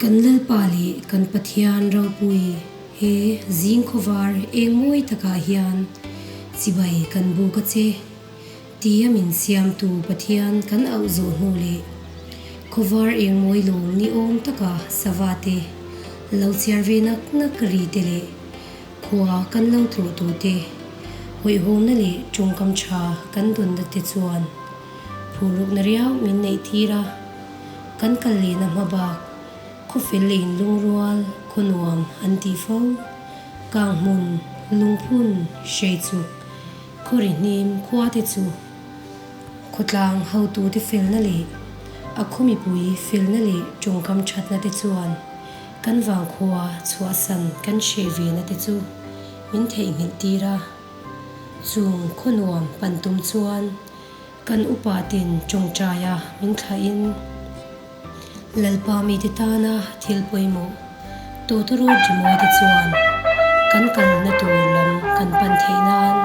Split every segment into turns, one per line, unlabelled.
Kan Lalpa leh kan Pathian ropui he zing khawvar eng mawi takah hian chibai kan buk a che. Tia min siamtu Pathian kan auh zawh hnu leh khawvar eng mawi lawm ni awm taka sava te lo chhiar ve nak nak ri te leh khua kan lo tlawh tawh te hawihhawmna leh tawngkam tha kan dawnna te chuan phurukna riau min neih tir a, kan kal lehna hma bak khawfel leh inlungrual khaw nuam an tih fo. Kanghmun, lungphun, hreichuk, Khawri hnim khua te chu khawtlang hotute felna leh a khaw mipui felna leh tawngkam thatna te chuan kan vangkhua chhuahsan kan hreh ve na te chu min theihnghilh tir a. Chung khaw nuam pan tum chuan kan upa ten tawngtaia min thlahin Lalpa mite tana thil pawimawh tawtawrawt rimawi te chuan kan kalna tur lam kan pan theih nan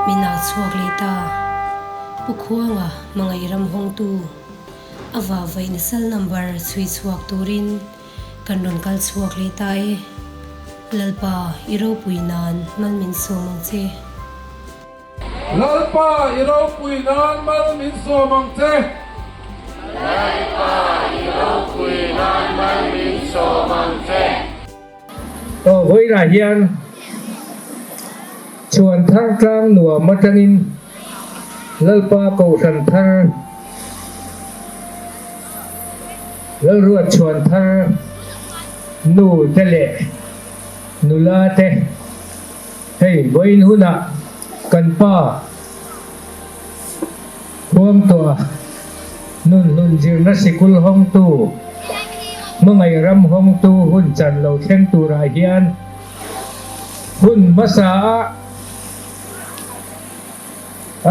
min au chhuak leh ta. Pu Khuanga hmangaih ram hawngtu a vahvaihna cell number chhui chhuak turin kan rawn kal chhuak leh ta e. Lalpa i ropui nan mal min sawm ang che.
Lalpa i ropui nan mal min sawm ang che.
Lalpa i ropui nan mal min sawm ang che.
Aw vawiinah hian chhuan thar tlang nuam atangin Lalpa Kohhran thar Lalruat chhuan thar nu te leh nula te Hei vawiin hunah kan pa Khuangtuah Nunhlun zirna sikul hawngtu, hmangaih ram hawngtu hun chan lo thleng turah hian hun hmasa ah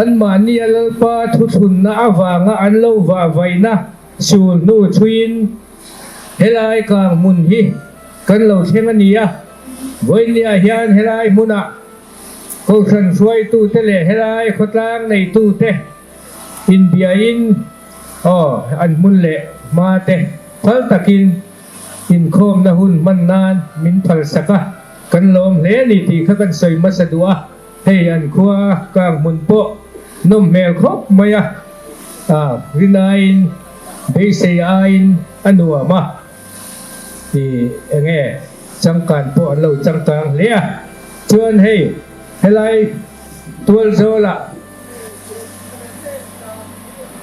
anmahnia Lalpa thuthlunna avanga an lo vahvaihna sul hnu chhuiin helai kang hmun hi kan lo thleng a ni a. Vawinia hian helai hmunah Kohhran hruaitute leh helai khawtlang neitute inbiain aw an hmun leh hma te phal takin inkhawmna hun hman nan min phalsak a, kan lawm hle a ni tih kha kan sawi hmasa duh a, hei an khua kang hmun pawh nawm hmel khawp mai a, rinaiin beisei aiin a nuam a. I enge changkan pawh an lo changkang hle a, chuan hei helai tual zawlah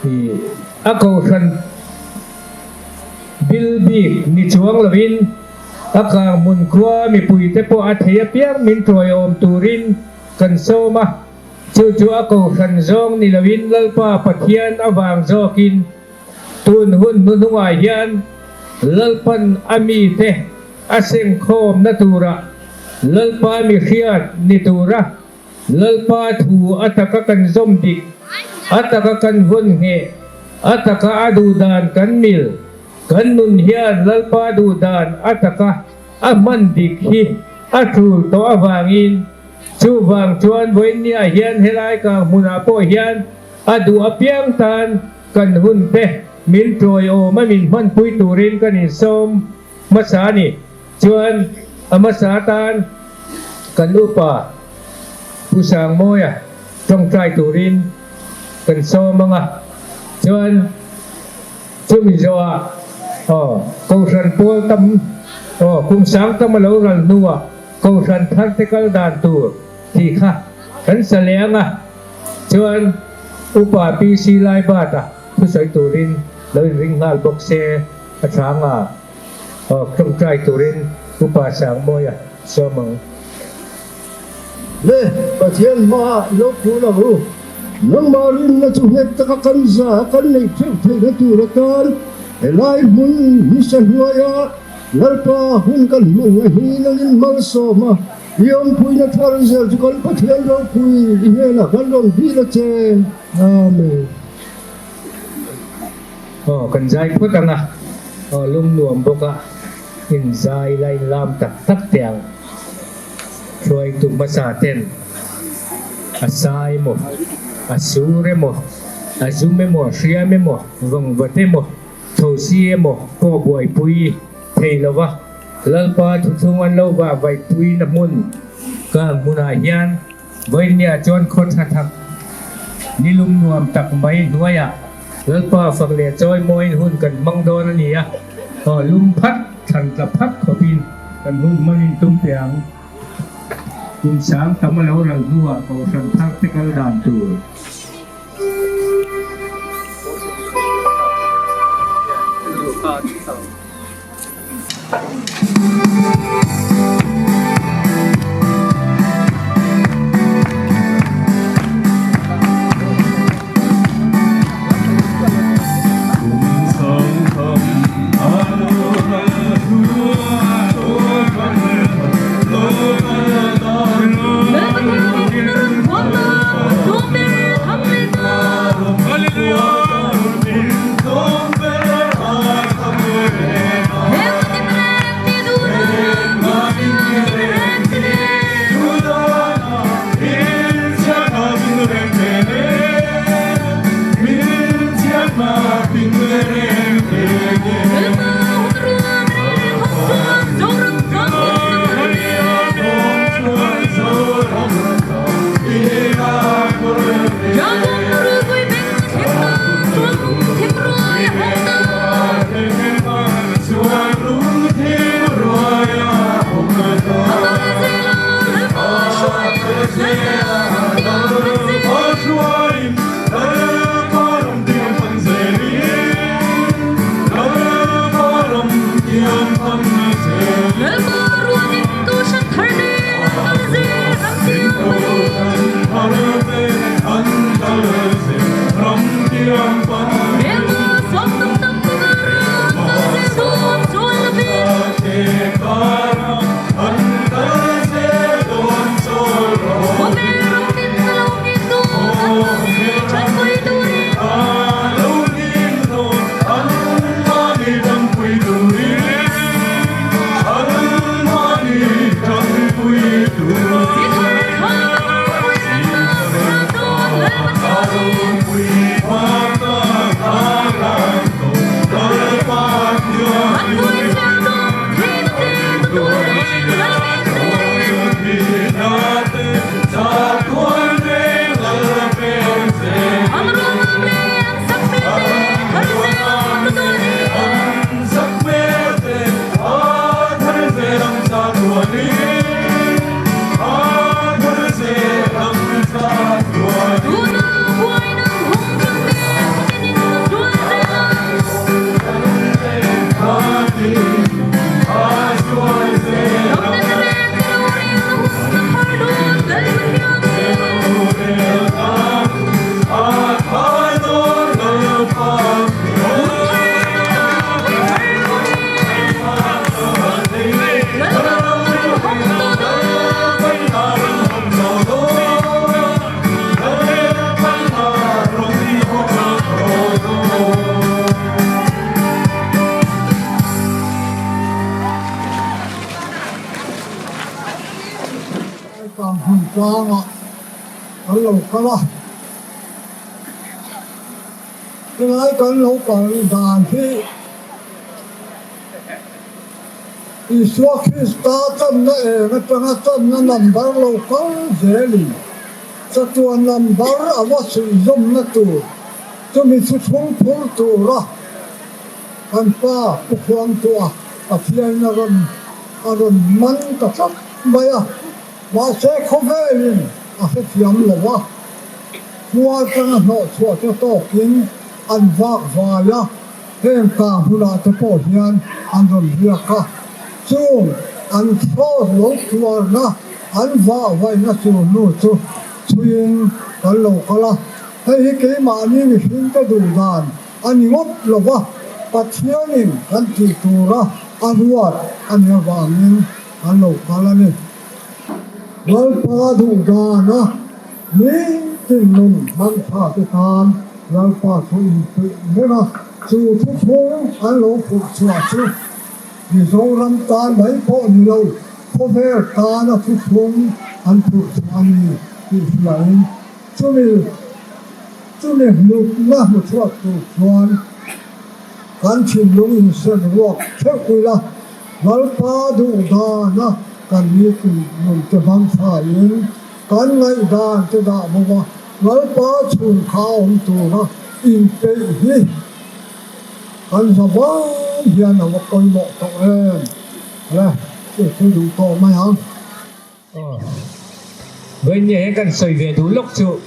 i a kohhran bil bik ni chuang lovin a kang hmun khua mipuite pawh a thei apiang min tawiawm turin kan sawm a, chu chu a kohhran zawng ni lovin Lalpa Pathian avang zawkin Tun hun hnuhnungah hian Lalpan a mite a sengkhawmna tura Lalpa mi hriat ni tura Lalpa thu a taka kan zawm dik, a taka kan vawn ngheh, a taka a duhdan kan mil, kan nun hian Lalpa duhdan a taka a hman dik hi a tul tawh avangin chuvang chuan vawiinniah hian helai kang hmunah pawh hian a duh apiang tan Kan hun te min tawiawm a min hmanpui turin kan insawm hmasa a ni. Chuan a hmasa atan kan upa Pu Sangmawia tawngtai turin kan sawm ang a. Chuan chumi zawhah aw Kohhran pawl tam aw kum sang tam a lo ral hnuah Kohhran thar te kal dan tur tih kha kan sa leh ang a. Chuan Upa PC Laibata thusawi turin lo inring nghal bawk se a tha anga aw tawngtai turin Upa Sangmawia sawm ang.
Le Pathian hmaah i lo phur ang u. Nangmah rinna chu nghet taka kan za kan neih theuh theihna tur atan helai hmun nisa hnuaia Lalpa hun kan hman a hi nangin malsawm a. I awmpuina thar zel chu kan Pathian ropui i hnenah kan rawn dil a che. Amen.
Aw kan zai phawt ang a, aw lung nuam bawk a, in zai la in lam tak tak teh ang. Hruaitu hmasa ten a sai emaw, a sur emaw, a zum emaw, a hriam emaw, vawngvat emaw, thosi emaw pawh buaipui. thei lo va, Lalpa thuthlung an lo vah vaihpuina hmun kang hmunah hian vawinia chuan khaw tha thak nilum nuam tak mai hnuaiah Lalpa fak leh chawimawiin hun kan hmang dawn a ni a, aw lum phat thlan tla phat khawpin kan hun hmanin tum teh ang. Kum sang tam a lo ral hnuah Kohhran thar te kal dan tur.
Kang hmun tlangah kan lo kal a, helai kan lo kal dan hi Isua Krista channa eng atanga channa number lo kal zelin chatuan number a va suihzawmna tur chumi chu chhung phur tura kan pa Pu Khuangtua Pathian a rawn a rawn man ta tlat mai a, mahse khawvelin a hrethiam lo a, khua atanga hnawhchhuah te tawkin an vak vai a, heng kang hunah te pawh hian an rawn riak a, chung an thlawt lo tuarna an vah vaihna tur nu chu chhuiin kan lo kal a, hei hi keimahni mihringte duh dan a ni ngawt lo va, Pathianin kan tih tura a ruat a nih avangin kan lo kal a ni. Lalpa duh dana nitin nun hmang tha te tan Lalpa thu inpuih reng a, chu thuthlung an lo phurh chhuah chu Mizoram tan mai pawh ni lo, khawvel tana thuthlung an phurh chhuah a ni tih hriain chumi Chumi hlutna hmu chhuak tur chuan kan thinlung insen ruak theuh ila. Lalpa duh dana kan nitin nun te hmang thlaiin kan ngaihdan te dah bawk a, Lalpa chhungkha awm tura inpeih hi kan za vai hian a va pawimawh tawh em? Le, chu chu duh tawh mai ang.
Aw, vawiin hian kan sawi ve duh lawk chu.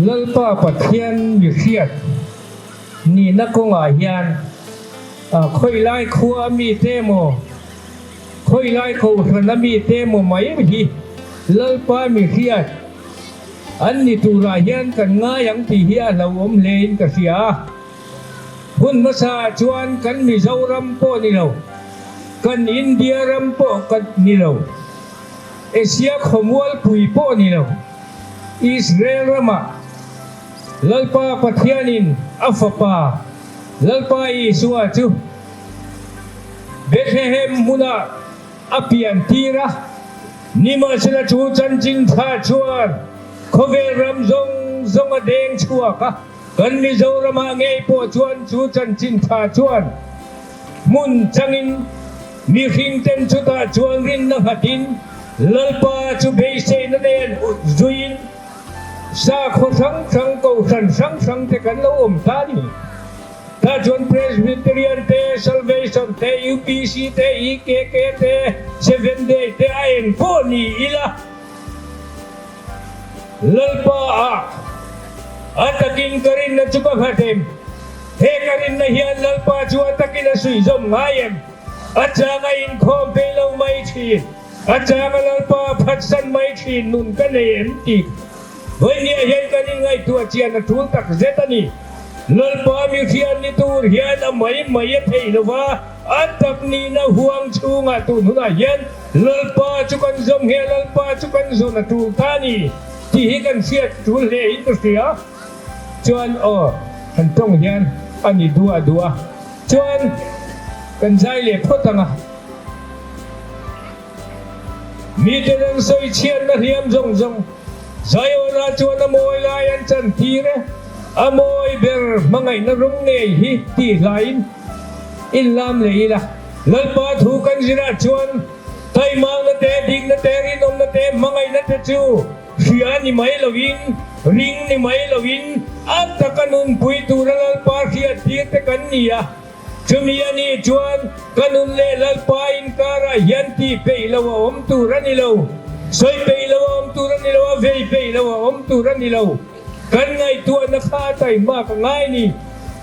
Lalpa Pathian mi hriat nihna kawngah hian khawilai khua a mite emaw, khawilai kohhran a mite emaw mai hi Lalpa mi hriat an ni turah hian kan ngai ang tih hi a hlauhawm hlein ka hria a. Hun hmasa ah chuan kan Mizoram pawh ni lo, kan India ram pawh ka ni lo, Asia khawmualpui pawh ni lo, Israel ramah Lalpa Pathianin a Fapa Lalpa Isua chu Bethlehem hmunah a pian tir a, nimahsela chu chanchin tha chuan khawvel ram zawng zawng a deng chhuak a. Kan Mizoramah ngei pawh chuan chu chanchin tha chuan hmun changin mihring ten chutah chuan rinna nghatin Lalpa chu beiseina nen zuiin sakhaw hrang hrang kohhran hrang hrang te kan lo awm ta a ni. Tah chuan Presbyterian te, Salvation te, UPC te, EKK te, Seventh Day te a eng pawh ni ila, Lalpa ah a takin ka rinna chu ka nghat em? He ka rinna hian Lalpa chu a takin a suih zawm ngai em? A chang a inkhawm phei lo mai thin, a chang a Lalpa a phatsan mai thin nun ka nei em tih vawinia hian kan inngaihtuah chian a tul tak zet a ni. Lalpa mi hriat ni tur hian a mai mai a theih lo va, a tak nihna huang chhungah tun hunah hian Lalpa chu kan zawm nge Lalpa chu kan zawn a tul ta a ni tih hi kan hriat tul hle in ka hria. Chuan aw han tawng hian a ni duah duah a, chuan kan zai leh phawt ang a. Miten an sawi chhiatna hliam zawng zawng Zion-ah chuan a mawi lai an chan tir e, a mawi ber hmangaihna rawng ngei hi tih hlaiin inlam leh ila. Lalpa thu kan zirah chuan taimangna te, dikna te, rinawmna te, hmangaihna te chu hria ni mai loin, ring ni mai loin a taka nunpui tura Lalpa hriattir te kan ni a. Chumi a nih chuan ka nun leh Lalpa inkarah hian tih peih lo a awm tur a ni lo, sawi peih lo a awm tur a ni lo, a vei peih lo a awm tur a ni lo. Kan ngaihtuahna kha a taihmak a ngai ni.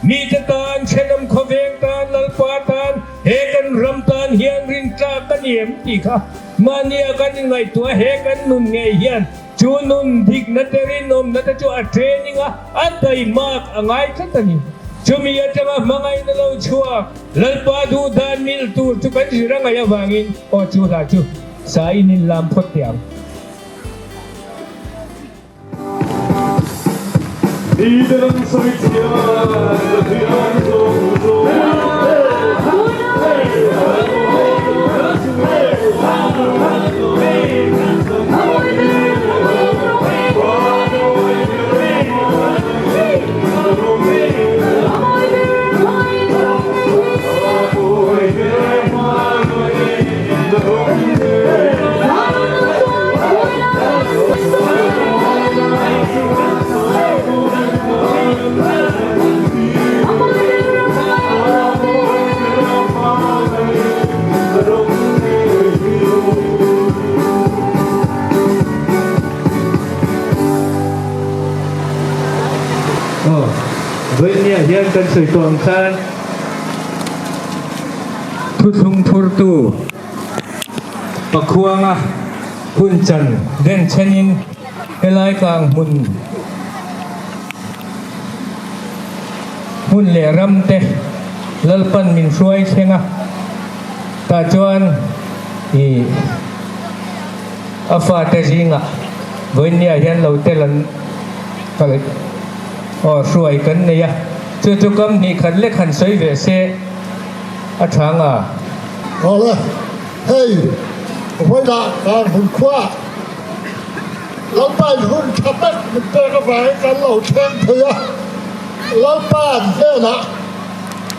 Mite tan, thenawm khawveng tan, Lalpa tan, he kan ram tan hian rintlak a ni em tih kha mahnia kan inngaihtuah he kan nun ngei hian chu nun dikna te rinawmna te chu a training a, a taihmak a ngai tlat a ni. Chumi atanga hmangaihna lo chhuak Lalpa duh dan mil tur chu kan zir a ngaih avangin aw chu hla chu sa in inlam phawt teh ang. Aw, vawinia hian kan sawi tawh ang khan thuthlung phurtu Pakhuanga hun chan denchhenin helai kang hmun hmun leh ram te Lalpan min hruai thleng a, tah chuan ih a fate zingah vawinia hian lo tel an kal aw hruai kan nei a, chu chu kam hnih khat lek han sawi ve se a tha nga.
Awle, hei vawilah kan hun khua Lalpain hun tha tak min pek avangin kan lo thleng thei a, Lalpa hnenah.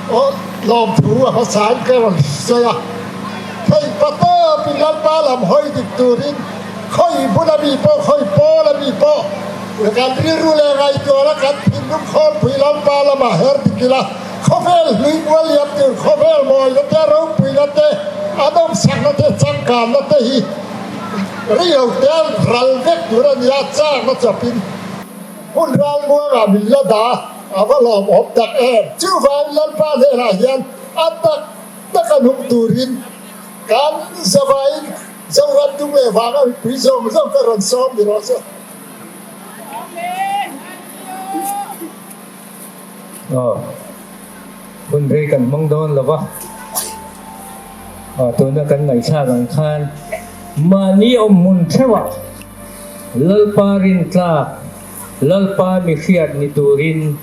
Lawmthu a hmasain ka rawn sawi a, thei patawpin Lalpa lam hawi dik turin khawi bula mi pawh, khawi pawla mi pawh kan rilru leh ngaihtuahna kan thinlung khawmpui Lalpa lamah her dik ila, khawvel hlui mual liam tur khawvel mawina te, ropuina te, a nawmsakna te, changkanna te hi rio te ral vek tur a ni a, chakna chawpin hun ralmuangah min la dah a. A va lawmawm tak em! Chuvangin Lalpa hnenah hian a tak taka nung turin kan zavaiin Zoram dung leh vanga mipui zawng zawng ka rawn sawm ni rawh se.
Aw, hun rei kan hmang dawn lo va, aw tuna kan ngaihthlak ang khan mahni awmhmun theuhah Lalpa rintlak Lalpa mi hriat ni turin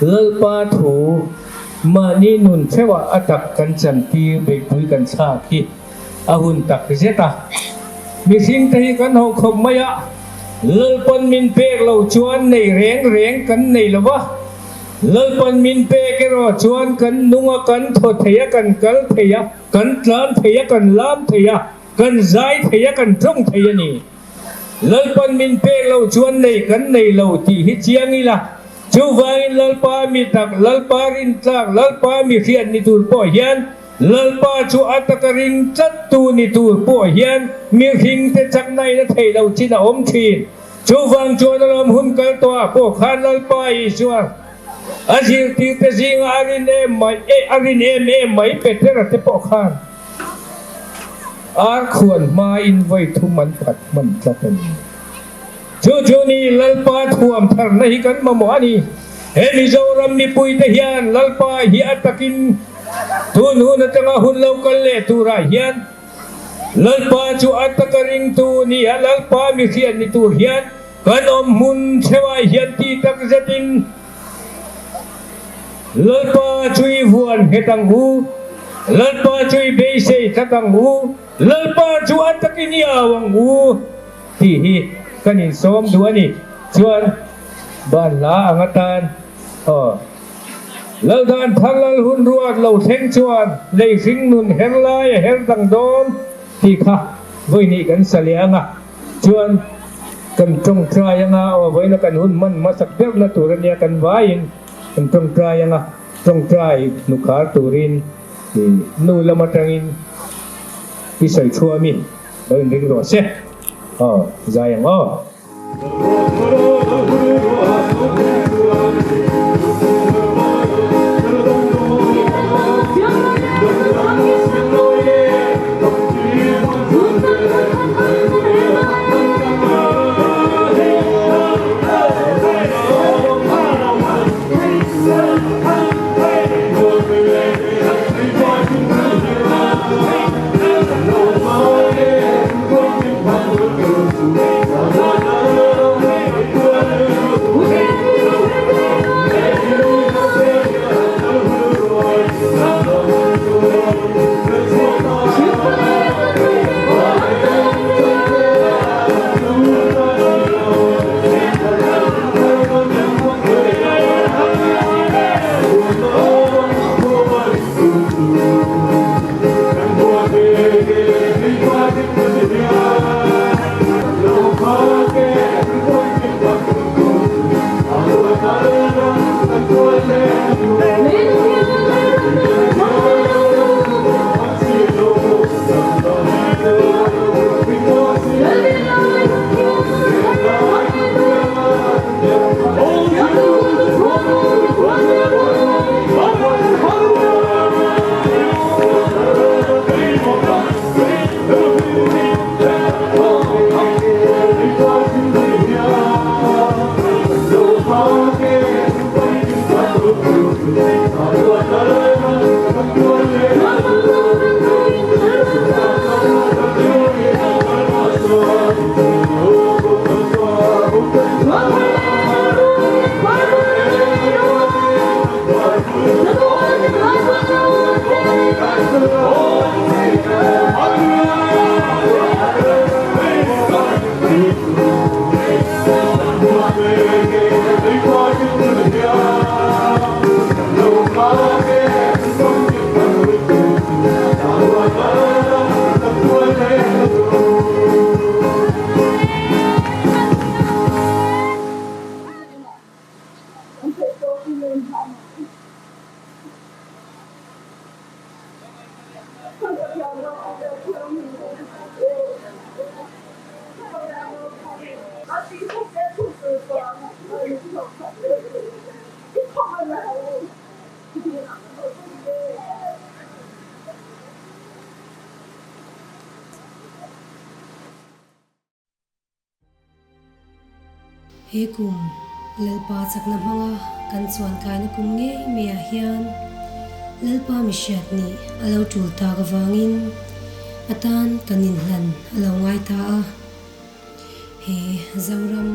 Lalpa thu mahni nun theuhah a tak kan chantir beihpui kan thlak hi a hun tak zet a. Mihring te hi kan ho khawp mai a, Lalpan min pek lo chuan nei reng reng kan nei lo va, Lalpan min pek erawh chuan kan nung a, kan thaw thei a, kan kal thei a, kan tlan thei a, kan lam thei a, kan zai thei a, kan tawng thei a ni. Lalpan min pek lo chuan nei kan nei lo tih hi chiang ila, chuvangin Lalpa mi tak, Lalpa rintlak, Lalpa mi hriat ni tur pawh hian, Lalpa chu a taka ring tlattu ni tur pawh hian mihringte chaknain a theih loh chin a awm thin. Chuvang chuan alawm hun kal tawhah pawh khan Lalpa Isua a zirtirte zinga a rin em mai, a rin em em mai Petera te pawh khan, Ar khuan hmain vawi thum an phat hman tlat a ni. Chu chu ni Lalpa thuam tharna hi kan mamawh a ni. He Mizoram mipuite hian Lalpa hi a takin tun hun atanga hun lo kal leh turah hian Lalpa chu a taka ringtu ni a, Lalpa mihriat ni tur hian kan awm hmun chheuah hian ti tak zetin Lalpa chu i vuan nghet ang u, Lalpa chu i beisei tlat ang u, Lalpa chu a takin i au ang u tih hi kan insawm duh a ni. Chuan ban hla ang atan aw Laldan thar lal hun ruat lo thleng chuan lei hring nun her lai a her dang dawn tih kha vawinih kan sa leh ang a. Chuan kan tawngtai anga aw vawiina kan hun hman hmasak deuhna tur ania kan vaiin kan tawngtai anga tawngtai hnukhar turin nu lam atangin i sawi chhuah ami lo inring rawh se aw zai ang aw.
He kum Lalpa chakna hmanga kan chuan kaina kum ngei maiah hian Lalpa mihriat nih a lo tul tak avangin a tan kan inhlan a lo ngai ta a. He Zoram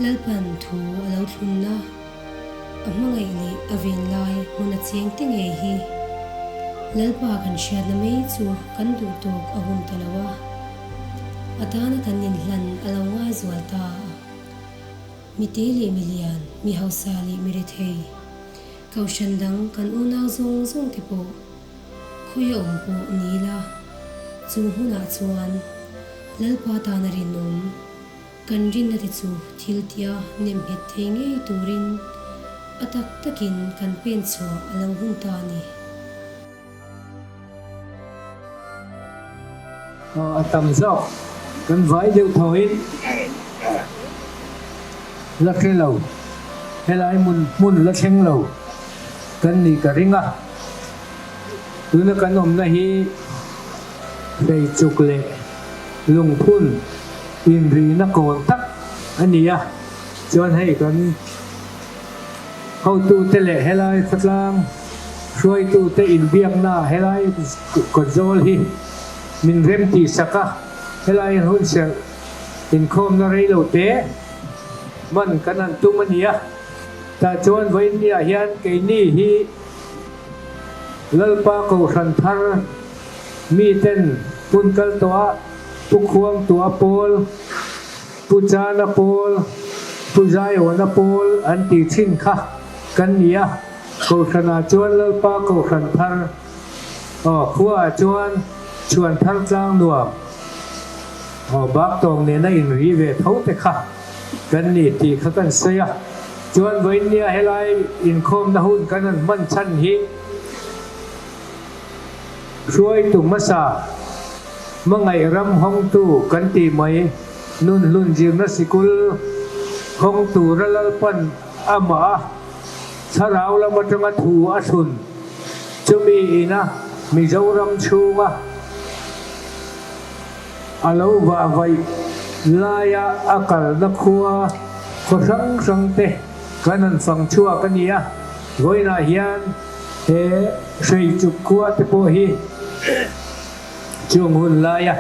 Lalpan thu a lo thlunna, a hmangaih leh a ven lai hmun a cheng te ngei hi Lalpa kan hriatna mai chu kan duh tawk a hun ta lo a, a tana kan inhlan a lo ngai zual ta a. Mite leh milian, mi hausa leh mi rethei, kohhran dang kan unau zawng zawng te pawh Khawi a awm pawh ni ila, chu hmunah chuan Lalpa tana rinawm kan rinna te chu thil tia nem nghet thei ngei turin a tak takin kan pen chhuah a lo hun ta a ni.
A tam zawk kan vai deuh thawhin la hre lo, helai hmun la thleng lo kan nih ka ring a. Tuna kan awmna hi hleichuk leh lungphun inrihna kawn tak a ni a, chuan hei kan hotute leh helai khawtlang hruaitute inbiakna helai kawtzawl hi min rem tih sak a, helai hun serh inkhawmna reilo te hman kan han tum a ni a, tah chuan vawiinniah hian keini hi Lalpa Kohhran thar miten hun kal tawh ah Pu Khuangtua pawl, Pu Chana pawl, Pu Zaiawna pawl an ti thin kha kan ni a, Kohhran ah chuan Lalpa Kohhran thar aw khua ah chuan chhuan thar tlang nuam aw Baktawng nena inri ve tho te kha kan ni tih kha kan sawi a. Chuan vawiinnia helai inkhawmna hun kan han hman chhan hi hruaitu hmasa hmangaih ram hawngtu kan tih mai nun hlun zirna sikul hawng tura Lalpan amah a thlarau lam atanga thu a thlun chumi ina Mizoram chhunga A lo vah vaih laia a kalna khua khaw hrang hrang te kan han fang chhuak a ni a, vawiinah hian he Hreichuk khua te pawh hi chung hun laia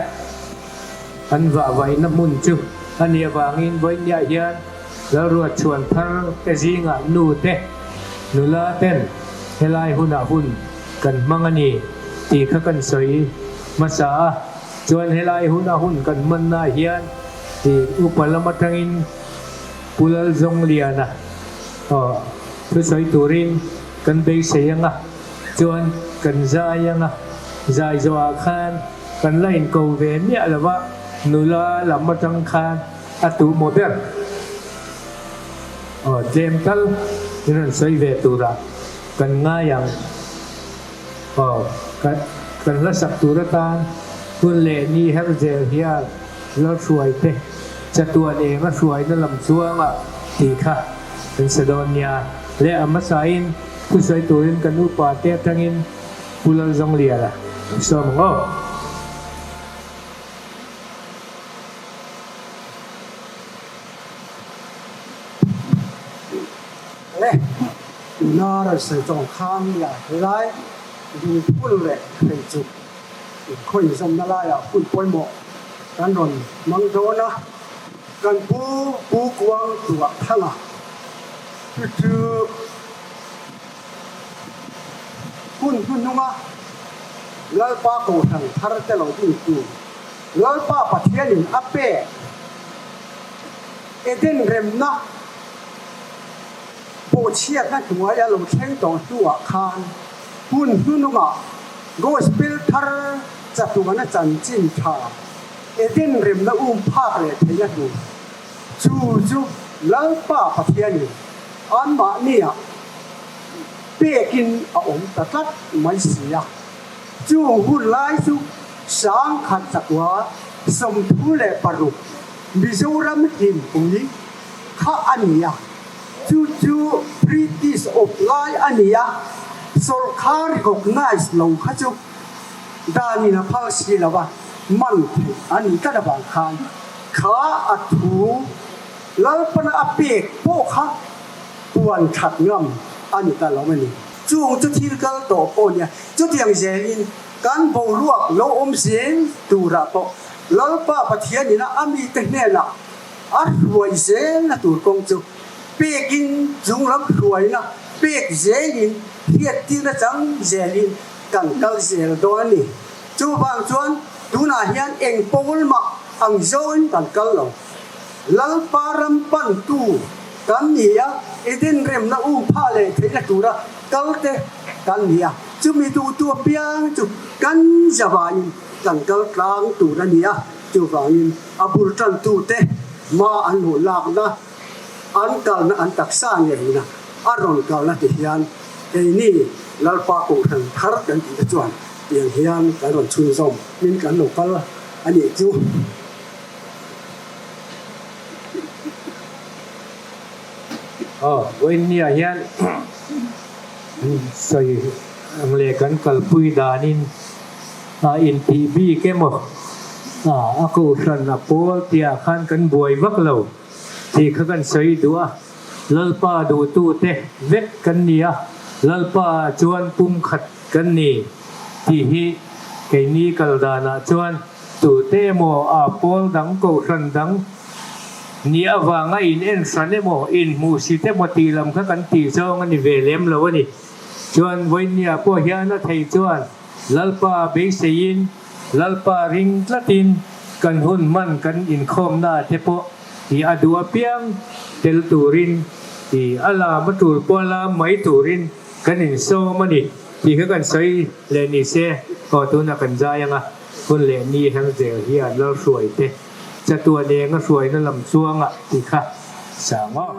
an vah vaihna hmun chu a nih avangin vawiinniah hian Lalruat chhuan thar te zingah nu te, nula ten helai hunah hun kan hmang a ni tih kha kan sawi hmasa a. Chuan helai huna hun kan hmanna hian ih upa lam atangin Pu Lalzawngliana aw thusawi turin kan beisei ang a, chuan kan zai ang a, zai zawhah khan kan la inko ve miah lo va, nula lam atang khan a tu maw ber aw tlem tal in rawn sawi ve turah kan ngai ang. Aw, kan kan hla sak tur atan hun leh ni her zel hian Lalhruai te chatuan eng a hruaina lam chuangah tih kha kan sa dawn nia. Leh a hmasain thusawi turin kan upa te atangin Pu Lalzawngliana an sawm ang aw.
Le, tuna rawn sawi tawng khan nia helai lungphun leh hrei chu inkhawi zawmna laiah hun pawimawh kan rawn hmang dawn a, kan pu Pu Kuang Tuah Thanga chu chu hun hnuhnunga Lalpa Kohhran thar te lo dintu Lalpa Pathianin a pek Eden remna Bawhchhiatna hnuai a lo thleng tawh hnuah khan hun hnunungah Gospel thar chatuana chanchin tha Eden remna um phak leh theihna tur chu chu Lalpa Pathianin anmahniah pekin a awm ta tlat mai si a. Chung hun lai chu 1936 Mizoram hlimpui kha a ni a, chu chu British awp lai a ni a, sawrkhar recognise lo kha chu danin a phal si lo a, man theih a ni tlat avang khan kha a thu Lalpana a pek pawh kha puan that ngam a ni ta lo a ni. Chung chu thil kal tawh pawh nia, chutiang zelin kan boruak lo awm zel turah pawh Lalpa Pathianin a mite hnenah a hruai zelna tur kawng chu pekin chunglam hruaina pek zelin hriattirna chang zelin kan kal zel dawn a ni. Chuvang chuan tunah hian eng pawl mah ang zawngin kan kal lo. Lalpa ram pantu kan ni a, Eden remna um phah leh theihna tura kalte kan ni a, chumi duhtu apiang chu kan zavaiin kan kal tlang tur a ni a, chuvangin a bul tantute hma an hmuh lakna, an kalna an taksa ngeina a rawn kalna ti hian keini Lalpa Kohhran thar kan tihte chuan tiang hian kan rawn chhunzawm in kan lo kal a nih chu.
Aw, vawiinniah hian sawi ang leh kan kalpui danin a intih bik emaw a kohhran a pawl tihah khan kan buai vak lo tih kha kan sawi duh a, Lalpa duhtute vek kan ni a, Lalpa chuan pumkhat kan ni tih hi keini kal danah chuan Tute emaw a pawl dang kohhran dang ni avanga in en hran emaw in hmuhsit emaw tih lam kha kan tih zawng a ni ve lem lo a ni. Chuan vawinia pawh hian a thei chuan Lalpa beiseiin Lalpa ring tlatin kan hun hman kan inkhawmna te pawh i a duh apiang tel turin i a lam a tul pawh a lam mai turin kan insawm a ni tih kha kan sawi leh ni se aw tunah kan zai ang a. Hun leh ni her zel hian Lalhruai te chatuan eng a hruaina lam chuangah tih kha sang aw.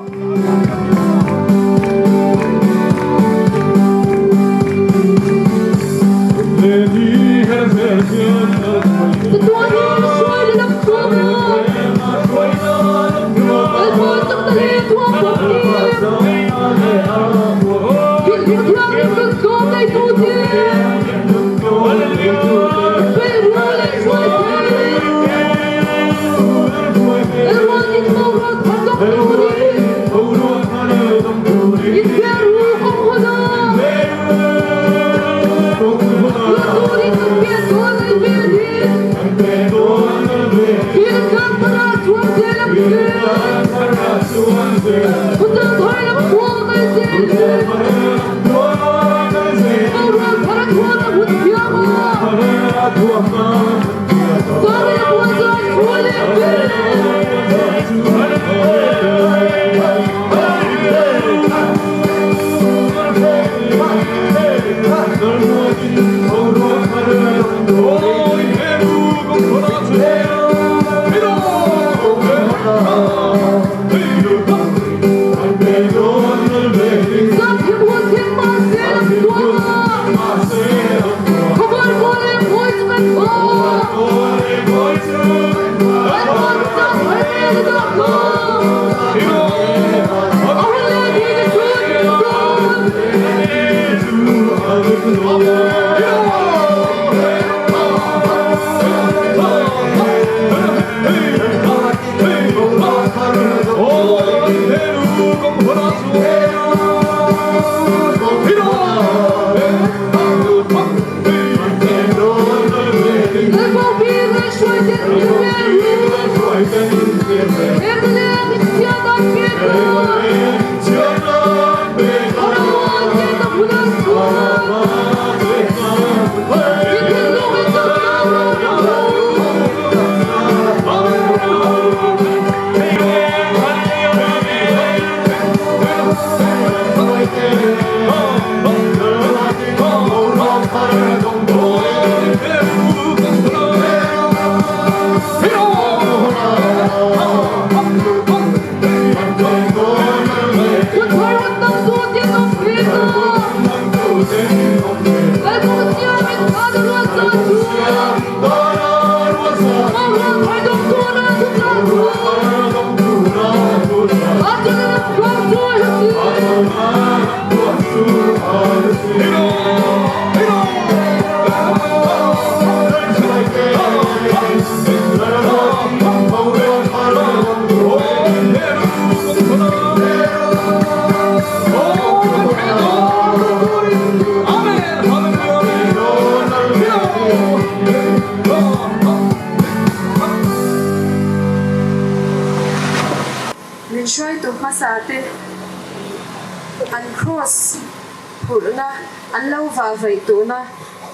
mawhphurhna an lo vahvaih tawhna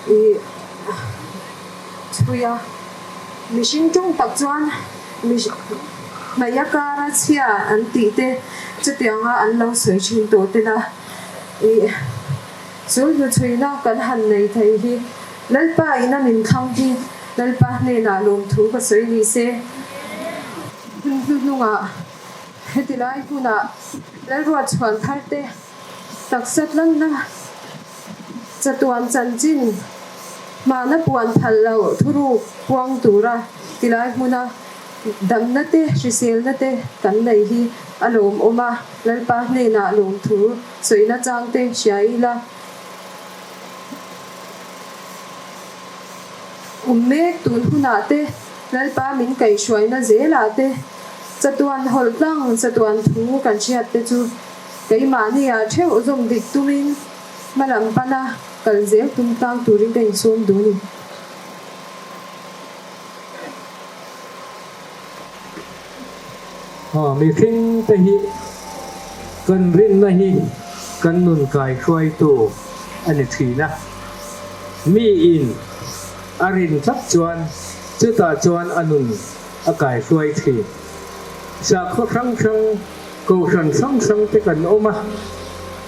i chhui a. Mihring tawng tak chuan hnaia kara chhia an tih te chutianga an lo sawi thin tawh tela i chu hnuchhuina kan han nei thei hi Lalpa ina min thlang hi Lalpa hnenah lawmthu ka sawi ni se. Hun hnuhnungah heti lai hmunah Lalruat chhuan thar te taksa tlanna chatuan chanchin hmana puan phal loh thuruk puang tura tilai hmuna damna te hriselna te kan nei hi a lawmawm a, Lalpa hnenah lawmthu sawina chang te hria ila. Awm mek tun hunah te Lalpa min kaihhruaina zelah te chatuan hawlh tlang chatuan thu kan hriat te chu keimahni ah theuh zawm dik tumin hma lam pana kal zel tum tlang turin ka insawm duh a ni.
Aw mihring te hi kan rinna hi kan nun kaihruaitu a ni thin a, mi in a rin tlat chuan chutah chuan a nun a kaihruai thin. Sakhaw hrang hrang, kohhran hrang hrang te kan awm a,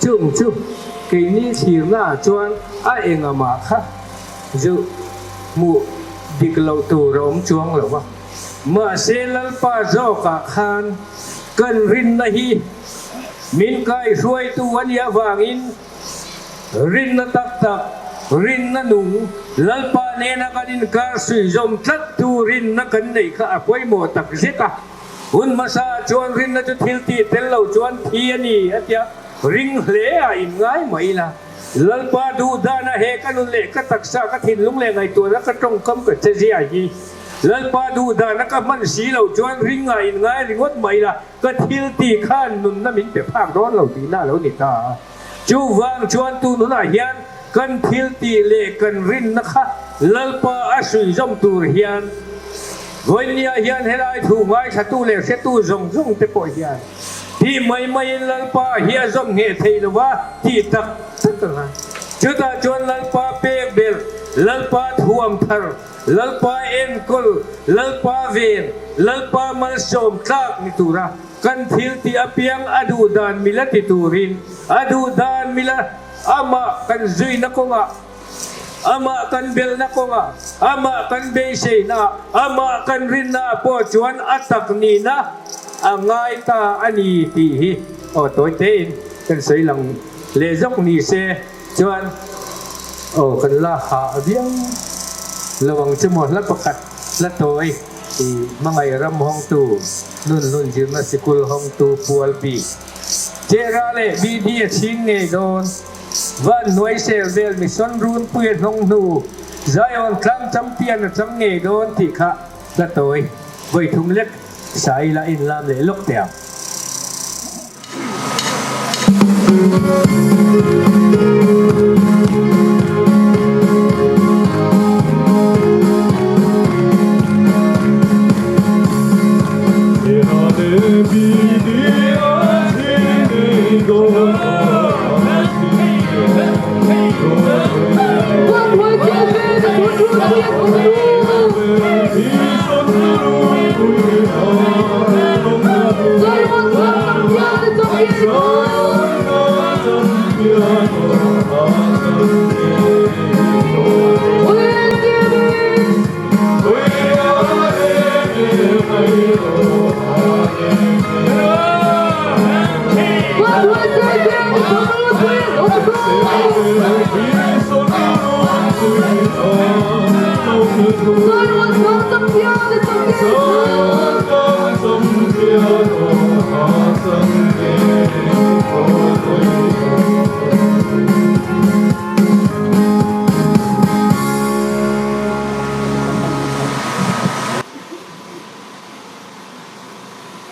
chung chu keini thlirna ah chuan a engamah kha zu hmuh dik loh tur a awm chuang lo a. Mahse Lalpa zawkah khan kan rinna hi min kaihruaitu a nih avangin rinna tak tak, rinna nung, Lalpa nena kan inkar suihzawm tlattu rinna kan neih kha a pawimawh tak zet a. Hun hmasa chuan rinna chu thil tih tel lo chuan thi a ni a tia ring hle a inngai mai ila. Lalpa duh dana he ka nun leh ka taksa ka thinlung leh ngaihtuahna ka tawngkam ka che zia hi Lalpa duh dana ka hman si lo chuan ring ah in ngai ringawt mai la ka thil tih khan nunna min pe phak dawn lo tihna a lo ni ta a. Chuvang chuan tu nunah hian kan thil tih leh kan rinna kha Lalpa a suihzawm tur hian vawinia hian helai thu ngaithlatu leh hretu zawng zawng te pawh hian Tih mai maiin Lalpa hi a zawm ngheh theih lo va tih tak tak ang a. Chutah chuan Lalpa pek ber, Lalpa thuam thar, Lalpa enkawl, Lalpa ven, Lalpa malsawm tlak ni tura kan thil tih apiang a duh dan mila ti turin, a duh dan mila amah kan zuina kawngah, Amah kan belhna kawngah, amah kan beiseina, amah kan rinna pawh chuan a tak nihna a ngai ta a ni tih hi aw tawi tein kan sawi lang leh zawk ni se chuan aw kan la hah viau lo ang che maw hla pakhat hla tawi i hmangaih ram hawngtu nun hlun zirna sikul hawngtu pual bik Chera leh BD a chhing ngei dawn. Van hnuai sel vel mission runpui a hnawng hnu Zion tlang champion a chang ngei dawn tih kha hla tawi vawi thum lek sai ila in lam leh lawk teh ang.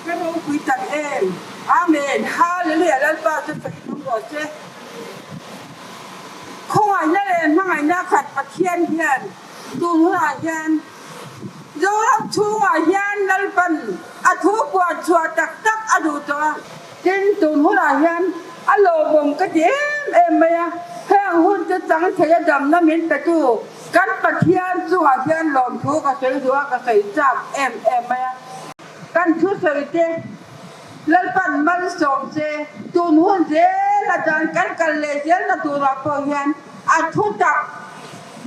Ka ropui tak em. Amen. Hallelujah Lalpa chu sawi tum rawh se. Khawngaihna leh hmangaihna khat Pathian hian tun hunah hian Zoram chhungah hian Lalpan a thu puan chhuah tak tak a duh tawh a. Tin, tun hunah hian a lawmawm ka ti em em mai a. Heng hun te chang thei a damna min petu kan Pathian chungah hian lawmthu ka sawi duh a, ka sawi chak em em mai a. Kan thusawi te Lalpan malsawm se, tun hun zel atan kan kal leh zelna turah pawh hian a thu tak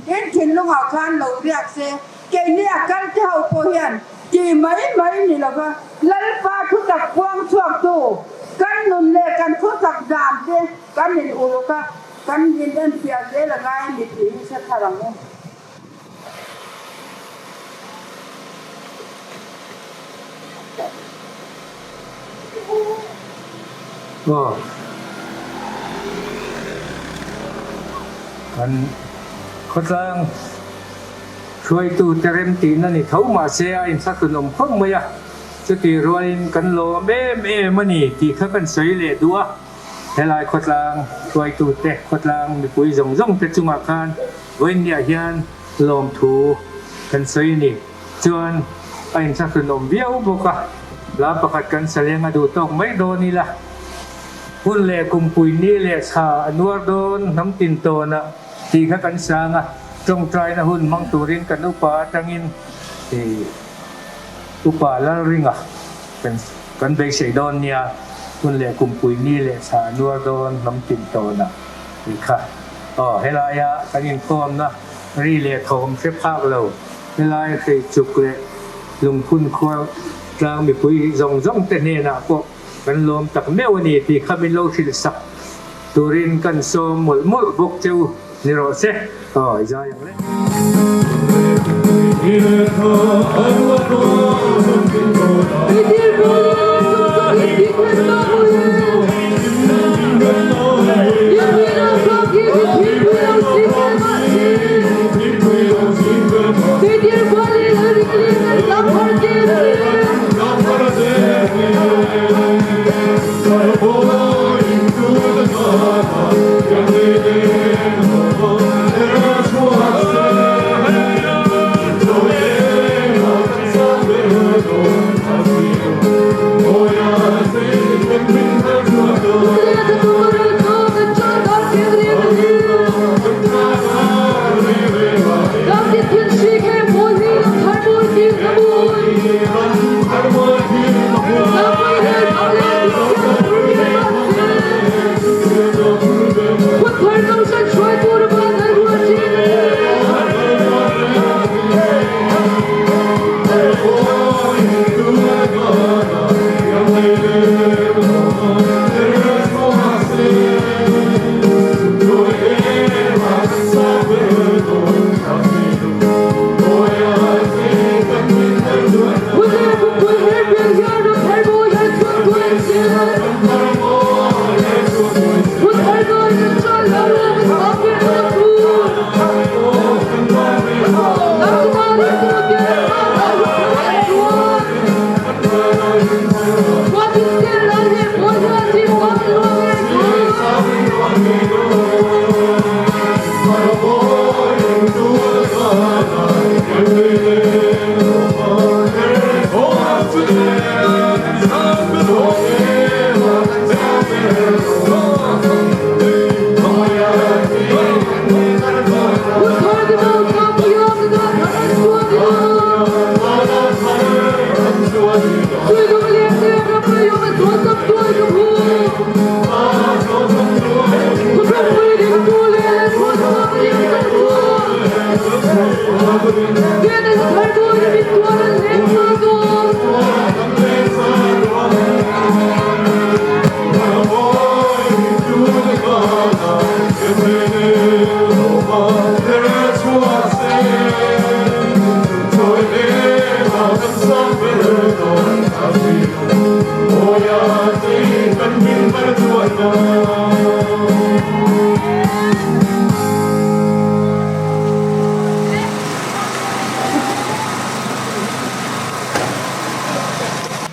in thinlungah khan lo riak se, keini a kal te ho pawh hian tih mai mai ni lova Lalpa thu tak puang chhuaktu kan nun leh kan thu tak dan te kan in uluk a, kan in enfiah zel a ngai ni tih hi hre thar ang u.
Aw. Kan khawtlang hruaitu te remtihna ni tho mahse a inthlahlun awm khawp mai a, chutih rualin kan lawm em em a ni tih kha kan sawi leh duh a. Helai khawtlang hruaitu te, khawtlang mipui zawng zawng te chungah khan vawiinniah hian lawmthu kan sawi a ni. Chuan a inthlahrun awm viau bawk a, hla pakhat kan sa leng a duh tawk mai dawn ila. Hun leh kumpui ni leh thla a nuar dawn hnam tin tawnah tih kha kan sang a, tawngtaina hun hmang turin kan upa atangin upa Lalringa kan Kan beisei dawn nia, hun leh kumpui ni leh thla a nuar dawn hnam tin tawnah tih kha. Aw, helaia kan inkhawmna ri leh thawm hre phak lo, helai hreichuk leh lungphun khua tlang mipui zawng zawng te hnenah pawh kan lawm tak meuh a ni tih kha min lo hrilh sak turin kan sawm mawlh mawlh bawk che u ni rawh se. Aw, i zai ang le.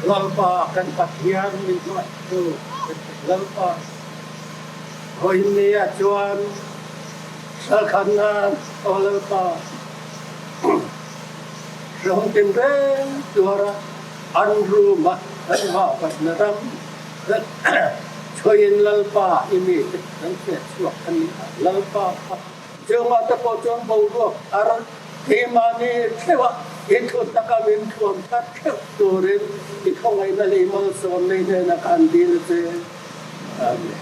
Lalpa kan Pathian min hmangaihtu Lalpa vawiinniah chuan Salkhanna aw Lalpa hrehawm tinreng tuara an ruma an vahvatna ram.
Chhoin Lalpa i mite kan hriat chhuak a ni a, Lalpa kha chungah te pawh chuan boruak thar keimahni theuh a, i thu taka min thuam thar theuh turin i khawngaihna leh i malsawmna i hnenah khan dil a che. Amen.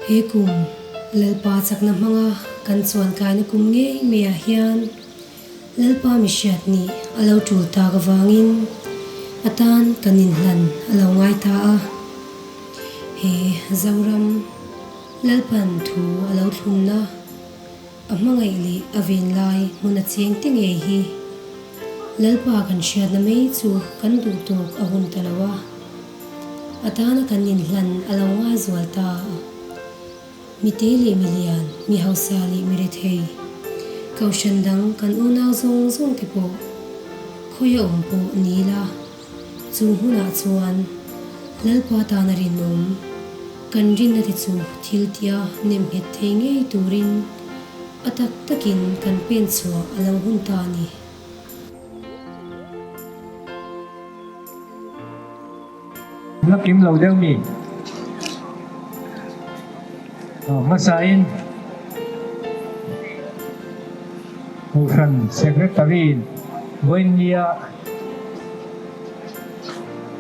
He kum Lalpa chakna hmanga kan chuan kaina kum ngei maiah hian Lalpa mihriat nih a lo tul tak avangin a tan kan inhlan a lo ngai ta a. He Zoram Lalpan thu a lo thlunna, a hmangaih leh a ven lai hmun a cheng te ngei hi Lalpa kan hriatna mai chu kan duh tawk a hun ta lo a. A tana kan inhlan a lo ngai zual ta a. Mite leh milian, mi hausa leh mi rethei, kohhran dang kan unau zawng zawng te pawh khawi a awm pawh ni ila, chu hmunah chuan Lalpa tana rinawm kan rinna te chu thil tia nem nghet thei ngei turin a tak takin kan pen chhuah a lo hun ta a ni.
La kim lo deuh mi? Aw hmasain Kohhran Secretary in vawinia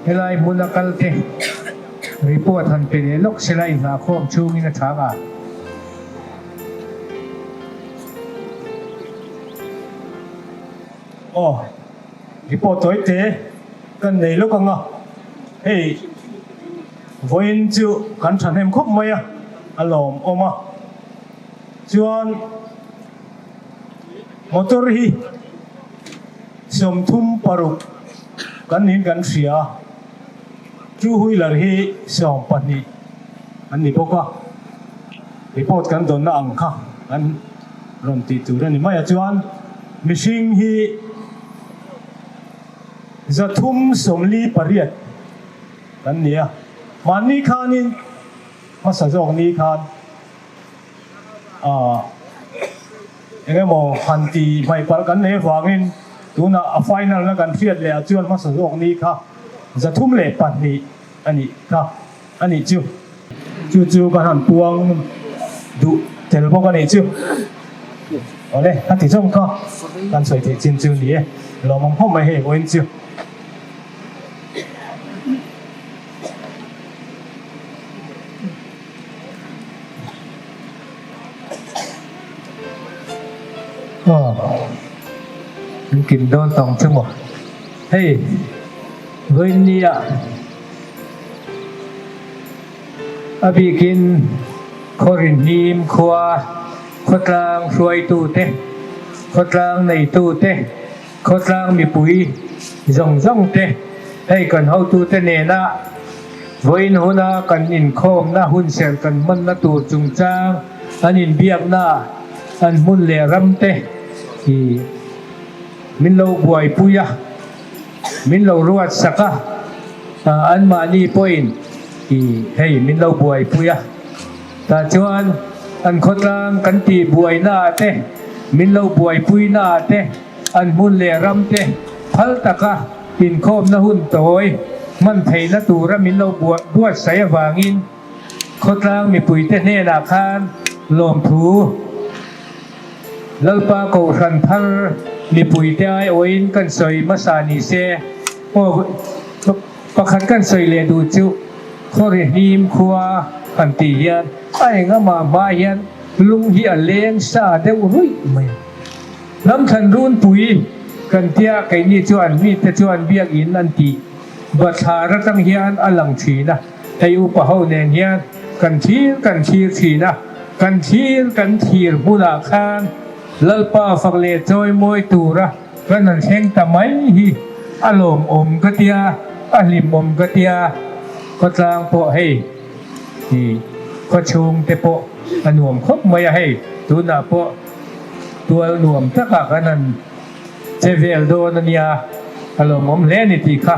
helai hmuna kal te report han pe leh lawk sela inngahkhawm chhungin a chhang a.
Aw, report tawi te kan nei lawk ang a, hei vawiin chu kan thahnem khawp mai a, a lawmawm a. Chuan motor hi 36 kan niin kan hria a, two wheeler hi 12 an ni bawk a, report kan dawnna ang kha kan rawn tih tur a ni mai a. Chuan mihring hi 348 kan ni a, mahni khanin hmasa zawk ni khan aah eng emaw han ti hmaih palh kan nei avangin tunah a final na kan hriat leh ah chuan hmasa zawk ni kha 302 a nih kha a nih chu. Chu chu ka han puang duh tel bawk a nih chu. Awle, a ti zawng kha kan sawi theih chin chu ni e. Lawmawm khawp mai hei vawiin chu.
Aw, an kim dawn tawng chu maw. Hei, vawiin nia. A bikin Khawrinhnim khua khawtlang hruaitute, khawtlang neitute, khawtlang mipui zawng zawngte hei kan hotute nena vawiin huna kan inkhawmna hunserh kan hmanna tur chungchang an inbiakna an hmun leh ramte hi min lo buaipui a. Min lo ruat sak a, anmahni pawhin i hei min lo buaipui a. Tah chuan an khawtlang kan tih buaina ah te, min lo buaipuina ah te, an hmun leh ram te phal taka inkhawmna hun tawi hman theihna tura min lo buatsaih avangin khawtlang mipuite hnenah khan lawmthu Lalpa Kohhran thar mipuite aiawhin kan sawi hmasa ni se, aw pakhat kan sawi leh duh chu Khawri hnim khua han tih hian a engama hma hian lung hi a leng sa deuh ruih mai a. Lamthlan runpui kan tia keini chuan mite chuan biakinn an tih bathlar atang hian a lang thin a. Hei upa ho nen hian kan thlir kan thlir thin a, kan thlir kan thlir hmunah khan Lalpa fak leh chawi mawi tura kan han thleng ta mai hi a lawmawm ka tia, a hlimawm ka tia, khawtlang pawh hei hi khawchhung te pawh a nuam khawp mai a, hei tunah pawh tual nuam takah kan han Che vel dawn a nia, a lawmawm hle a ni tih kha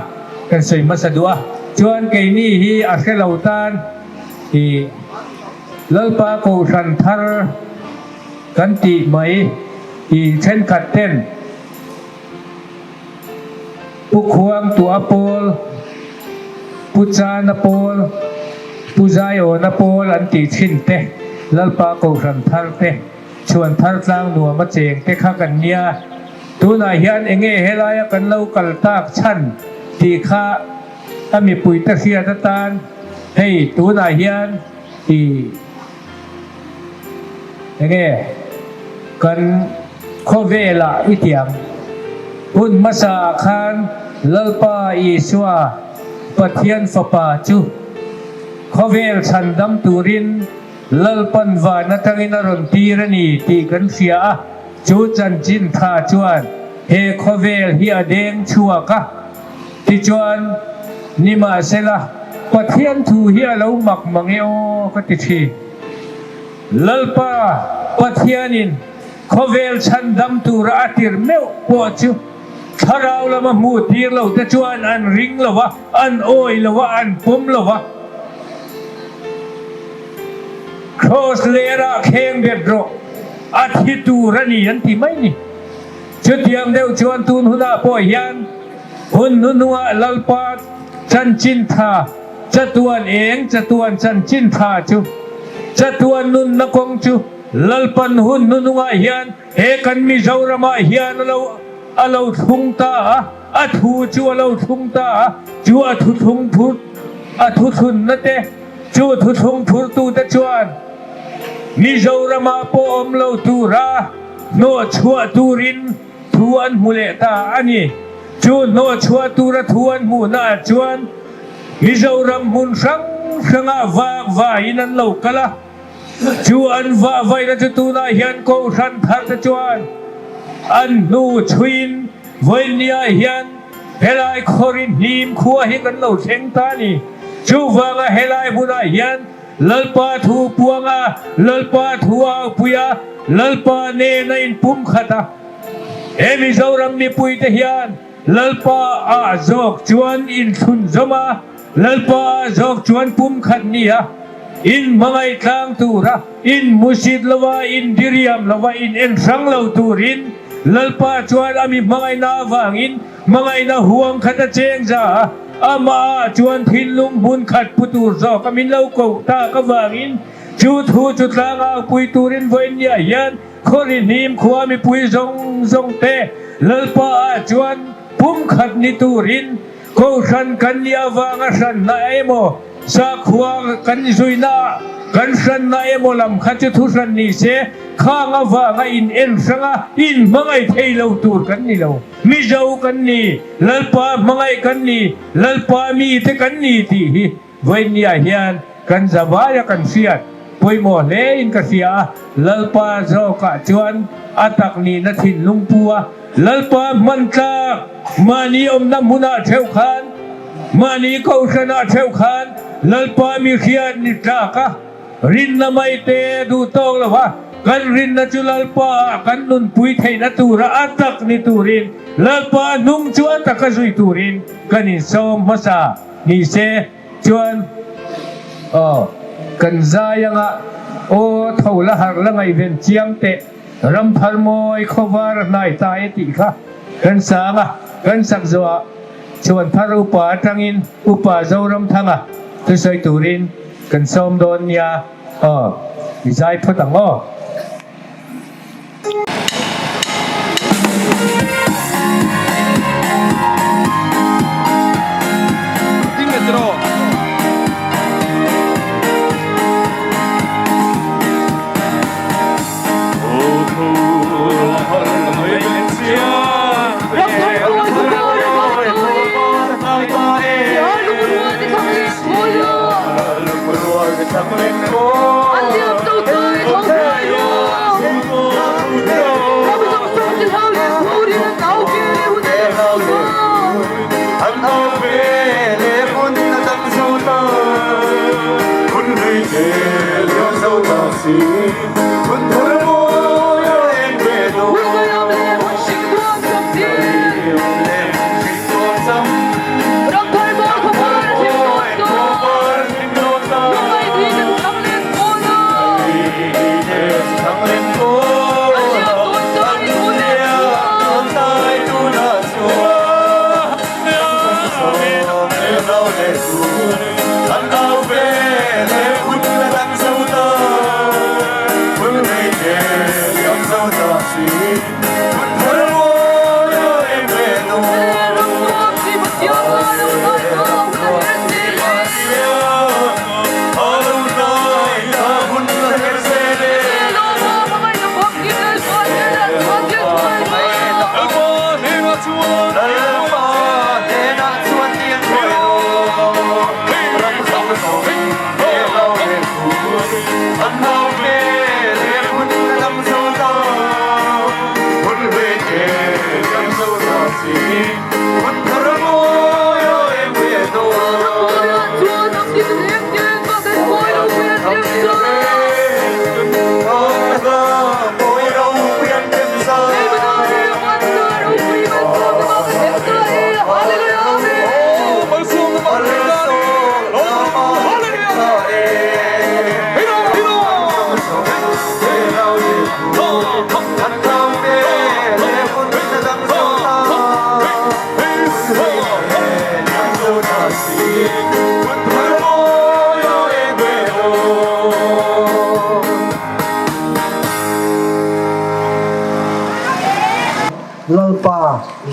kan sawi hmasa duh a. Chuan keini hi a hre lo tan i Lalpa Kohhran thar kan tih mai i thenkhat ten Pu Khuangtuah pawl, Pu Chana pawl, Pu Zaiawna pawl an tih thin te, Lalpa Kohhran thar te, Chhuan thar tlang nuam a cheng te kha kan nia. Tunah hian enge helaia kan lo kal tak chhan tih kha a mipuite hriat atan hei tunah hian i enge kan khawvelah i tiang. Hun hmasa ah khan Lalpa Isua Pathian Fapa chu khawvel chhandam turin Lalpan van atangin a rawn tir a ni tih kan hria a, chu chanchin tha chuan he khawvel hi a deng chhuak a. Tichuan, nimahsela, Pathian thu hi a lo mak mang e aw ka ti thin. Lalpa Pathianin khawvel chhandam tura a tir meuh pawh chu thlarau lama hmuh tir lo te chuan an ring lo va, an awi lo va, an pawm lo va. Kraws lerah kheng bet rawh, a thi tur a ni an ti mai ni. Chutiang deuh chuan tun hunah pawh hian hun hnuhnungah Lalpa chanchin tha, chatuan eng chatuan chanchin tha chu, chatuan nunna kawng chu Lalpan hun hnuhnungah hian he kan Mizoramah hian a lo a lo thlung ta a, a thu chu a lo thlung ta a, chu a thuthlung phur a thuthlunna te chu thuthlung phurtute chuan Mizoramah pawh awm lo tura hnawh chhuah turin thu an hmu leh ta a ni. Chu hnawh chhuah tura thu an hmuhnaah chuan Mizoram hmun hrang hrangah vak vaiin an lo kal a. Chu an vah vaihna chu tunah hian Kohhran thar te chuan an hnu chhuiin vawinia hian helai khawrin hnim khua hi kan lo thleng ta a ni. Chuvanga helai hmunah hian Lalpa thu puanga, Lalpa thu aupuia, Lalpa nena inpumkhat a, he Mizoram mipuite hian Lalpa ah zawk chuan inthlun zawm a, Lalpa ah zawk chuan pumkhat ni a, in hmangaih tlang tura, in hmusit lova, in diriam lova, in en hrang lo turin Lalpa chuan a mi hmangaihna avangin hmangaihna huang khat a cheng za a, amah ah chuan thinlung hmun khat pu tur zawk a min lo koh tak avangin chu thu chu tlang au pui turin vawiinniah hian Khawri hnim khua mipui zawng zawng te Lalpa ah chuan pumkhat ni turin Kohhran kan nih avanga hranna emaw, sakhua kan zuina ah kan hranna emaw lam kha chu thuhran ni se, khang avanga in en hranga in hmangaih thei lo tur kan ni lo. Mizo kan ni, Lalpa hmangaih kan ni, Lalpa mite kan ni tih hi Vawinia hian kan zavaia kan hriat pawimawh hle in ka hria a, Lalpa zawkah chuan a tak nihna thinlung pu a, Lalpa hman tlak mahni awmna hmunah theuh khan, mahni kohhranah theuh khan Lalpa mi hriat ni tlak a, rinna mai te duh tawk lo va, kan rinna chu Lalpa ah kan nunpui theihna tura a tak ni turin Lalpa hnung chu a taka zui turin kan insawm hmasa. Ni se chuan aw kan zai anga aw tho la harh la ngaihven chiang teh ram phar mawi khawvar a hnai ta e tih kha kan sang a, kan sak zawhah chuan phar upa atangin upa Zoramthanga thusawi turin kan sawm dawn nia aw i zai phawt ang aw.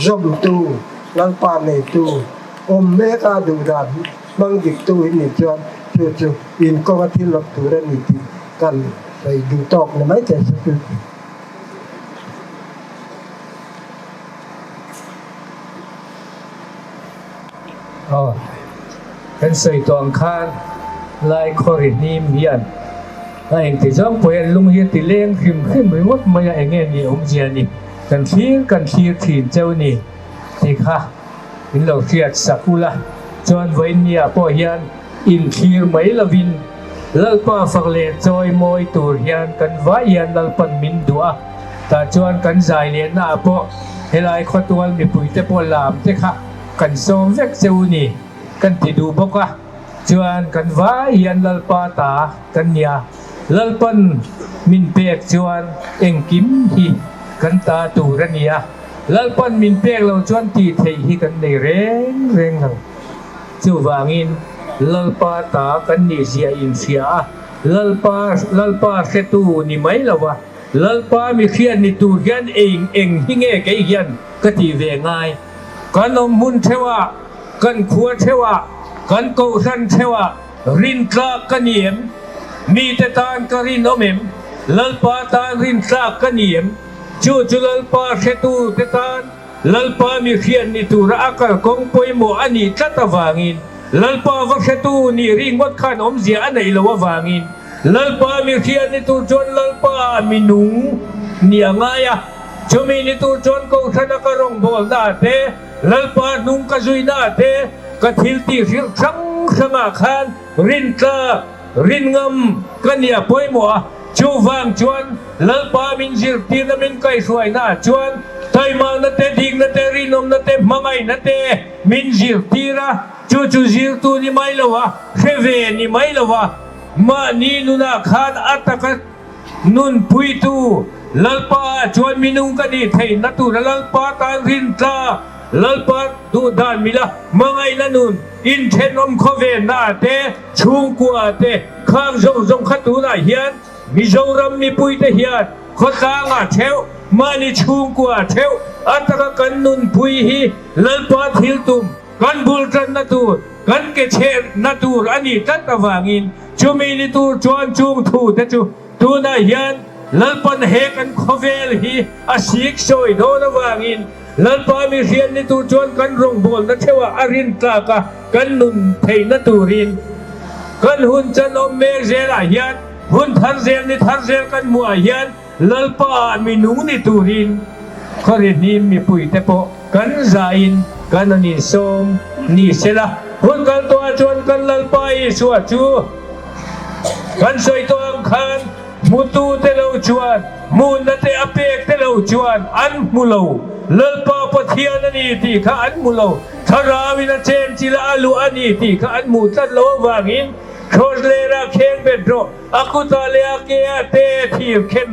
zawmtu, Lalpa neitu, awm mek a duhdan hmang diktu in nih chuan chu chu in kawnga thil awm tur a ni tih kan sawi duh tawk ni mai thei se chu.
Aw, kan sawi tawh ang khan lai khawri hnim hian a engti zawng pawh hian lung hi a ti leng hrim hrim ringawt mai a, enge ni awmzia ni kan thlir kan thlir thin cheu ni tih kha min lo hriat sak ula chuan vawiinniah pawh hian inthlir mai lovin Lalpa fak leh chawi mawi tur hian kan vai hian Lalpan min duh a, tah chuan kan zai lehna ah pawh helai khawtual mipuite pawh lam te kha kan sawm vek che u ni kan ti duh bawk a, chuan kan vai hian Lalpa ta kan nia, Lalpan min pek chuan engkim hi kan ta tur a ni a, Lalpan min pek lo chuan tih theih hi kan nei reng reng lo. Chuvangin, Lalpa ta kan nih zia inhria a, Lalpa, Lalpa hretu ni mai lo va, Lalpa mi hriat ni tur hian eng eng hi nge kei hian ka tih ve ngai? Kan awm hmun theuhah, kan khua theuhah, kan kohhran theuhah rintlak ka ni em? Mite tan ka rinawm em? Lalpa tan rintlak ka ni em? Chu chu Lalpa hretu te tan Lalpa mi hriat ni tura a kalkawng pawimawh a nih tlat avangin, Lalpa va hretu nih ringawt khan awmzia a neih loh avangin, Lalpa mi hriat ni tur chuan Lalpa mi nung nih a ngai a. Chumi ni tur chuan Kohhrana ka rawngbawlna ah te, Lalpa hnung ka zuina ah te, ka thil tih hrilh hrang hrangah khan rintlak, rinngam ka nih a pawimawh a. Chuvang chuan Lalpa min zirtirna min kaihhruaina ah chuan taimakna te, dikna te, rinawmna te, hmangaihna te min zirtir a, chu chu zirtu ni mai lo a, hre ve ni mai lo a, mahni nunah khan a taka nunpuitu Lalpa ah chuan minung ka nih theihna tura Lalpa tan rintlak Lalpa duhdan mila hmangaihna nun inthenawm khawvelna ah te, chhungkua ah te khang zawng zawng kha tunah hian Mizoram mipuite hian khawtlangah theuh, mahni chhungkua theuh a taka kan nunpui hi Lalpa thil tum kan bul tanna tur, kan ke chhehna tur a nih tlat avangin chumi ni tur chuan chung thu te chu tunah hian Lalpan he kan khawvel hi a sik sawi dawn avangin Lalpa mi hriat ni tur chuan kan rawngbawlna theuhah a rin tlak a, kan nun theihna turin kan hun chan awm mek zelah hian hun thar zel ni thar zel kan hmuhah hian Lalpa ah mi nung ni turin khawri hnim mipuite pawh kan zahin kan an insawm ni sela. Hun kal tawhah chuan kan Lalpa Isua chu kan sawi tawh ang khan Hmutu te lo chuan hmuhna te a pek te lo chuan an hmu lo. Lalpa Pathian a ni tih kha an hmu lo. Thlarauin a chen chila a luh a ni tih kha an hmuh tlat lo avangin Kraws lera kheng bet rawh, a kutah leh a keah te thir khen,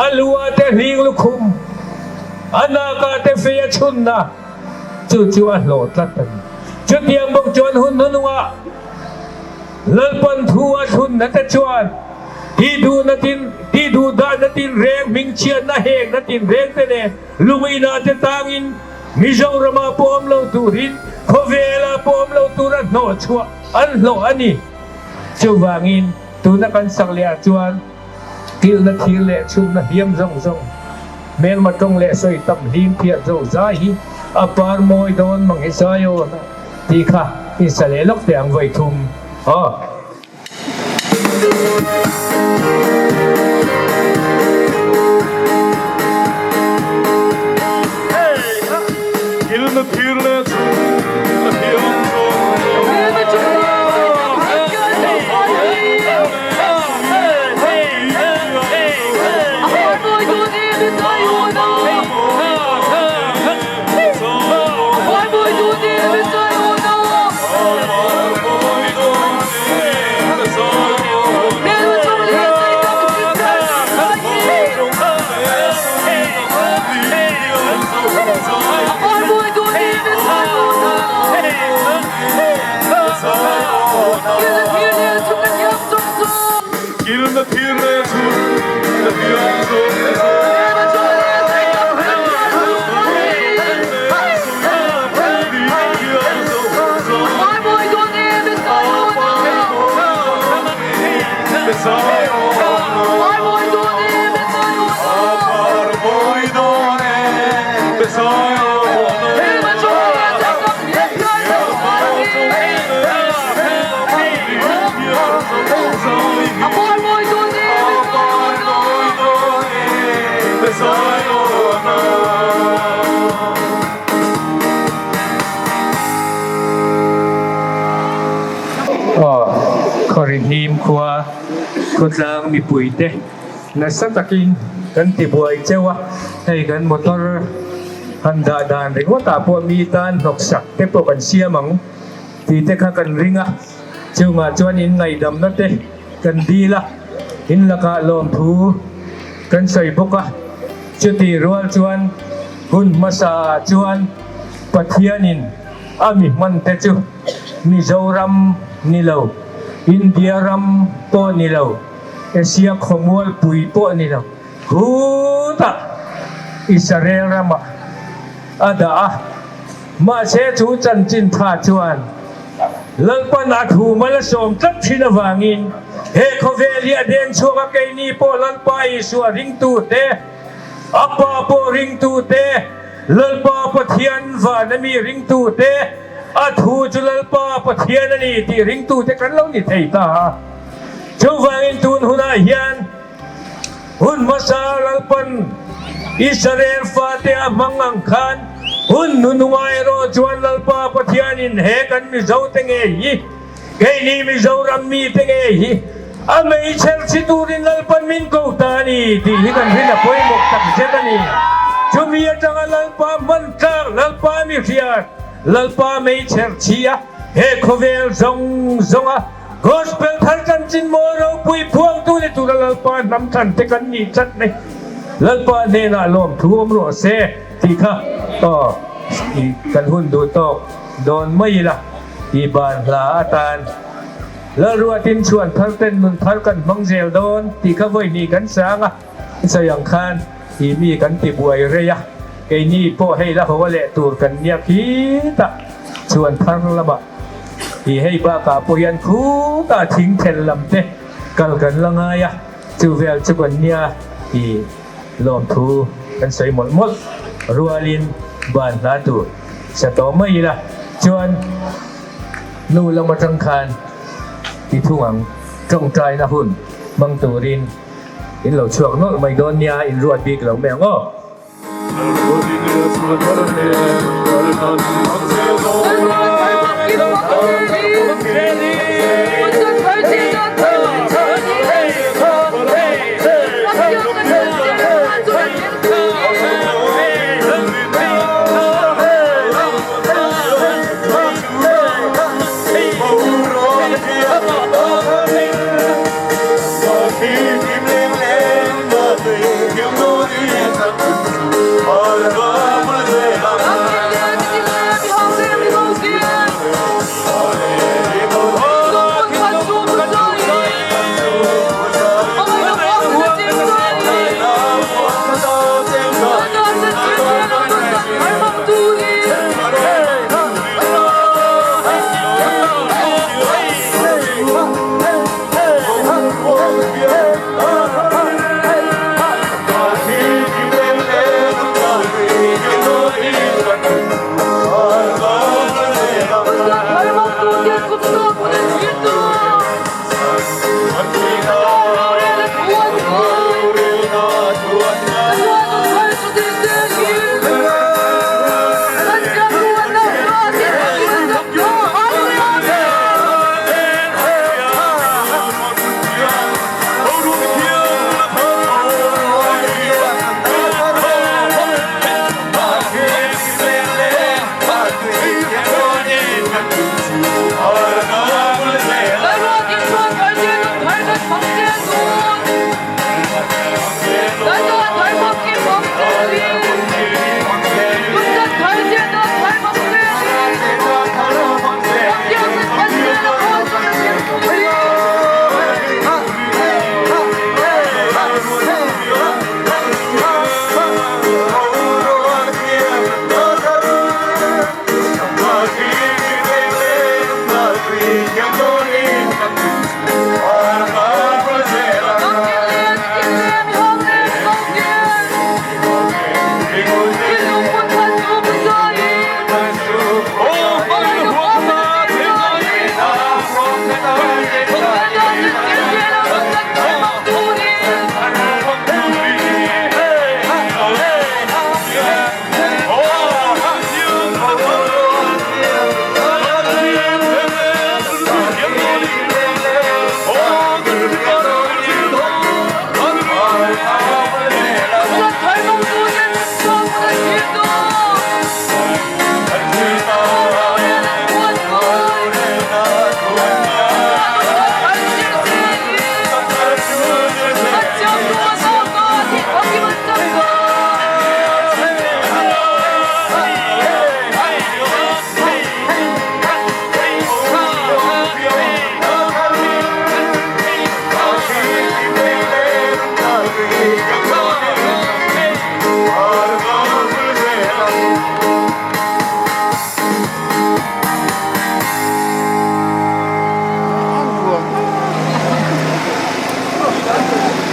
a luah te hling lukhum, a nakah te fei a chhunna chu chu a hlawh tlat a ni. Chutiang bawk chuan hun hnunungah Lalpan thu a thlunna te chuan tihduhna tin, tihduhdahna tinreng, hmingchhiatna hekna tinreng te nen lunginah te tangin Mizoramah pawh awm lo turin khawvelah pawh awm lo tura hnawhchhuah an hlawh a ni. Chuvangin tuna kan sak leh ah chuan kilhna thir leh chhunna hliam zawng zawng, hmelma tawng leh sawi tam hlim phiat zo zai hi a par mawi dawn mang hi Zion a tih kha in sa leh lawk teh ang vawi thum aw.
Kilhna thir leh chhunna hliam zawng zawng.
Aw, Khawrihnim khua khawtlang mipuite nasa takin kan tibuai cheu a, hei kan motor han dah dan ringawtah pawh mi tan hnawksak te pawh kan siam ang tih te kha kan ring a, chungah chuan in ngaihdamna te kan dil a, in lakah lawmthu kan sawi bawk a, chutih rual chuan hun hmasa ah chuan Pathianin a mi hman te chu Mizoram ni lo, India ram pawh ni lo, Asia khawmualpui pawh ni lo, khutah Israel ramah a dah a. Mahse chu chanchin tha chuan Lalpan a thu mal a sawm tlat thin avangin he khawvel hi a deng chhuak a, keini pawh Lalpa Isua ringtute, a Pa pawh ringtute, Lalpa Pathian van a mi ringtute, a thu chu Lalpa Pathian a ni tih ringtute kan lo ni thei ta a. Chuvangin tun hunah hian hun hmasa Lalpan Israel fate a hmang ang khan hun nununga erawh chuan Lalpa Pathianin he kan Mizote ngei hi, keini Mizoram mite ngei hi a meichher chhi turin Lalpan min ko ta a ni tih hi kan rin a pawimawh tak zet a ni. Chumi atanga Lalpa hman tlak, Lalpa mi hriat, Lalpa meichher chhi a he khawvel zawng zawnga Gospel thar chanchin mawi ropui phuangtu ni tura Lalpa hnam thlan te kan nih tlat mai. Lalpa hnenah lawmthu awm rawh se tih kha aw kan hun duh tawk dawn mai ila tih ban hla atan Lalruatin chhuan thar ten nun thar kan hmang zel dawn tih kha vawi hnih kan sang a, sawi ang khan i mi kan ti buai rei a, keini pawh hei la haw leh tur kan nia khitah chhuan thar lamah. Tih hei bakah pawh hian khutah thing thel lam te kal kan la ngai a, chu vel chu kan nia tih lawmthu kan sawi mawlh mawlh rualin ban hla tur sa tawh mai ila chuan nu lam atang khan ti thung ang tawngtaina hun hmang turin in lo chhuak nawlh mai dawn nia in ruat bik lo mai ang aw.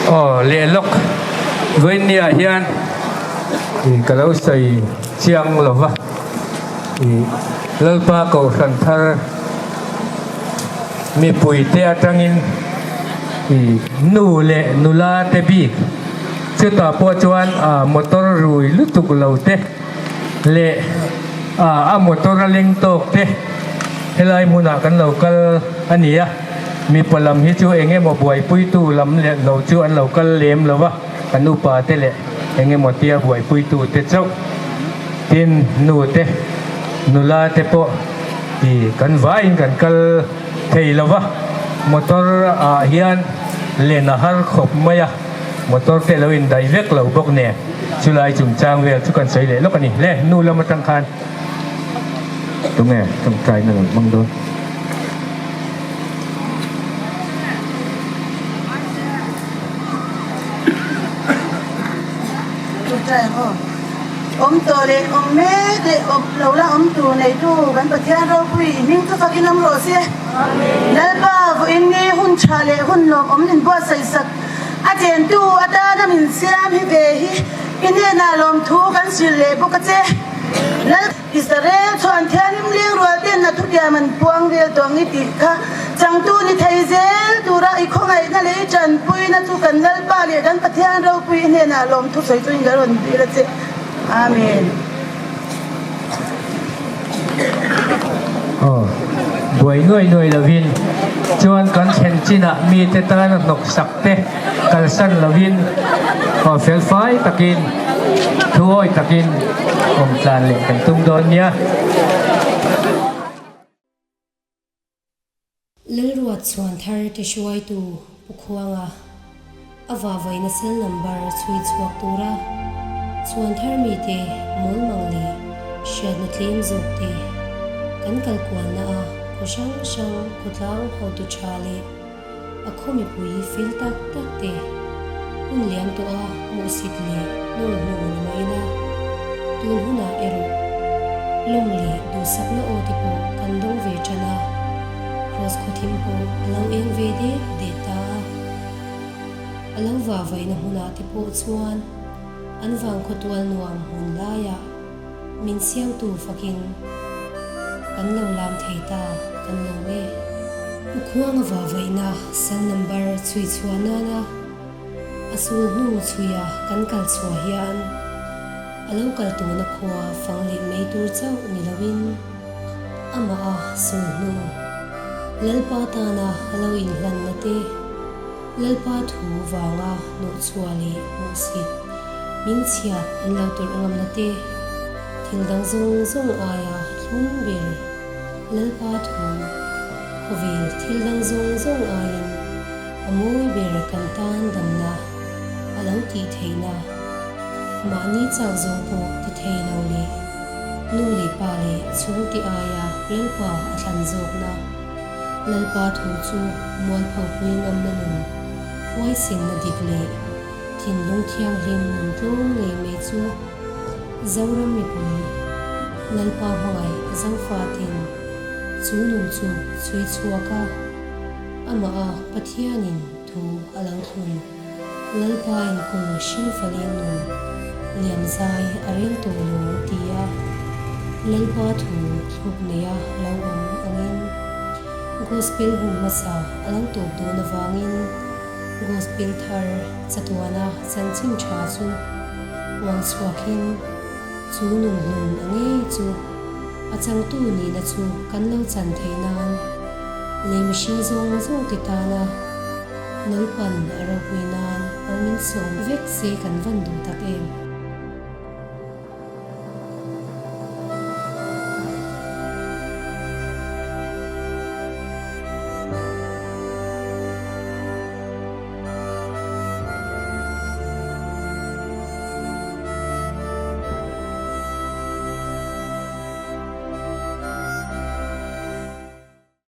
Aw leh lawk vawinia hian ka lo sawi chiang lo va, Lalpa Kohhran thar mipuite atangin nu leh nula te bik chutah pawh chuan motor rui lutuk lo te leh a motor a leng tawk te helai hmunah kan lo kal a ni a. Mipa lam hi chu eng emaw buaipuitu lam leh lo chu an lo kal lem lo va, kan upa te leh eng emaw tia buaipuitu te chauh tin nu te nula te pawh ti kan vaiin kan kal thei lo va, motor ah hian len a har khawp mai a, motor te lo indaih vek lo bawk nen chulai chungchang vel chu kan sawi leh lawk a ni le nu lam atang khan. Tunge tawngtaina lo hmang dawn?
Tawngtai ang aw. Awm tawh leh awm mek leh awm lo la awm tur neitu kan Pathian ropui i hming chu fakin awm rawh se. Lalpa vawiin ni hun tha leh hun lawmawm min buatsaih sak a chentu atana min siam hi ve hi i hnenah lawmthu kan hrilh leh bawk a che. Lal Israel chuan thianghlim leng rual ten a thutiam an puang vel tawh ang i tih kha changtu ni thei zel tura i khawngaihna leh i tanpuina chu kan Lalpa leh kan Pathian ropui hnenah lawmthu sawi chuin ka rawn dil a che. Amen.
Aw, buai nuai nuai lovin chuan kan thlen chinah mite tana hnawk sak te kalsan lovin aw fel fai takin thuawi takin awm tlan leh kan tum dawn nia.
Lalruat chhuan thar te hruaitu Pu Khuanga a vahvaina cell number chhui chhuak tura chhuan thar mite mawlmang leh hriatna tlem zawk te kan kal kualna a khaw hrang hrang khawtlang hotu tha leh A khaw mipui fel tak tak te hun liam tawh a hmuhsit leh hnawl hnu ni mah ila, tun hunah erawh lawm leh duhsakna aw te pawh kan dawng ve tan a, Kraws khawthim pawh a lo eng ve det det ta a. A lo vahvaihna hmunah te pawh chuan an vangkhaw tual nuam hmun laiah Min siamtu fakin kan lo lam thei ta kan lawm e. Pu Khuanga vahvaihna cell number chhui chhuah nana a sul hnu chhuia kan kal chhuah hian a lo kal tawhna khua fang leh mai tur chauh ni loin amah a sul hnu Lalpa tana a lo inhlanna te Lalpa thu vanga hnawhchhuah leh hmuhsit hmingchhiat an lo tawrh ngamna te, thil dang zawng zawng aia thlum ber Lalpa thu, khawvel thil dang zawng zawng aiin a mawi ber kan tan damna a lo tih theihna, mahni chak zawng pawh ti thei lo leh nu leh pa leh chhungte aia Lalpa a thlan zawkna. Lalpa thu chu mualphopui ngamna nun, huaisenna dik leh thinlung thianghlim nun tlawm ngei mai chu Zoram mipui, Lalpa hmangaih Zofaten chu nun chu chhui chhuak a, amah a Pathianin thu a lo thlun. Lalpa enkawl hringfaleng nun liam zai a rel tawh lo ti a, Lalpa thu thluk neia lo awm angin Gospel hun hmasa a lo tawp dawn avangin Gospel thar chatuana chanchin tha chu uang chhuakin chu nun hlun a ngei chu a changtu nihna chu kan lo chan theih nan lei mihring zawng zawng te tana Lalpan a ropui nan mal min sawm vek se kan van duh tak em.